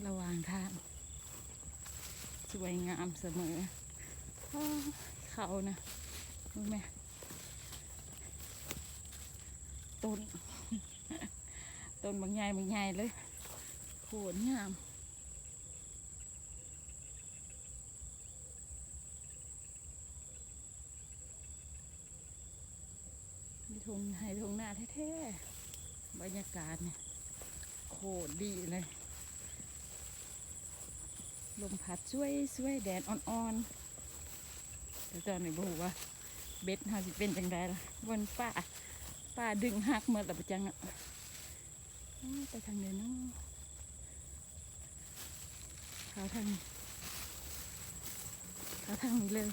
ລະຫວ່າງທາງ ສວຍງາມສະເໝີ. ອ້າ ເຂົານະ ເບິ່ງແມະ ຕົ້ນ ຕົ້ນບັກໃຫຍ່ ບັກໃຫຍ່ເລີຍ ໂຄດງາມ. ມີທົ່ງໄຮ່ທົ່ງນາແທ້ໆ ບັນຍາກາດນີ້ໂຄດດີເລີຍ ລົມພັດສວຍໆ ແດດອ່ອນໆ ແຕ່ຕອນນີ້ບໍ່ຮູ້ວ່າເບັດເຮົາຊິເປັນຈັ່ງໃດລະ ເບິ່ງປາ ປາດຶງຫັກໝົດລະປະຈັງເນາະ. ອ້າ ໄປທາງໃດເນາະ ເຂົ້າທາງນີ້ ເຂົ້າທາງນີ້ເລີຍ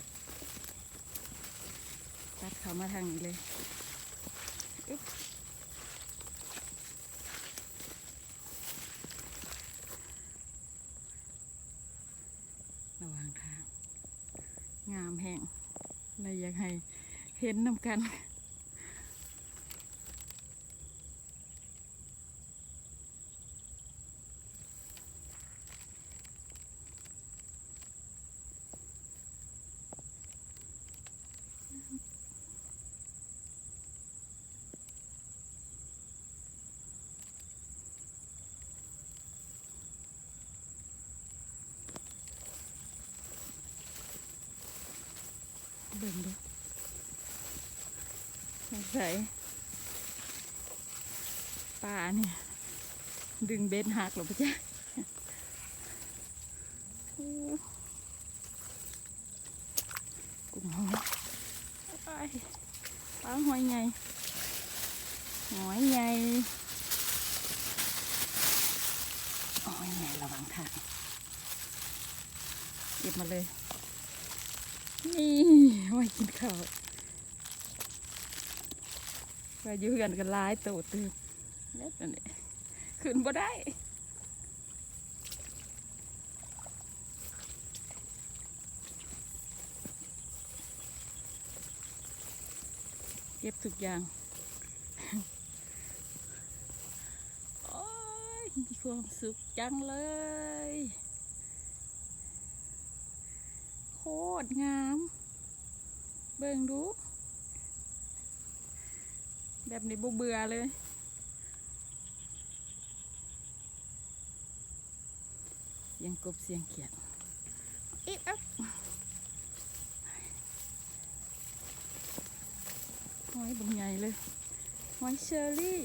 ຕັດເຂົ້າມາທາງນີ້ເລີຍ ອຶບ ລະຫວ່າງທາງ ງາມແຮງ ລະຢາກໃຫ້ເຫັນນຳກັນ. ເບິ່ງເດີ້ ສົງໄສປານີ້ດຶງເບັດຫັກແລ້ວປະຈັກ. ໂອ້ ກຸ້ງເຮົາ ໂອ້ຍ ປາ ຫອຍໃຫຍ່ ຫອຍໃຫຍ່ ຫອຍໃຫຍ່ລະຫວ່າງທາງ ເກັບມາເລີຍ ນີ້ ໄວ້ກິນເຂົ້າ ວ່າຢູ່ເຮືອນກໍຫຼາຍໂຕຕື່ມ ເຮັດອັນນີ້ ຂຶ້ນບໍ່ໄດ້ ເກັບທຸກຢ່າງ ໂອ້ຍ ມີຄວາມສຸກຈັງເລີຍ ໂຄດງາມ ເບິ່ງດູ ແບບນີ້ບໍ່ເບື່ອເລີຍ. ສຽງກົບສຽງຂຽດ ອິບອັບ ຫອຍບັກໃຫຍ່ເລີຍ ຫອຍເຊີຣີ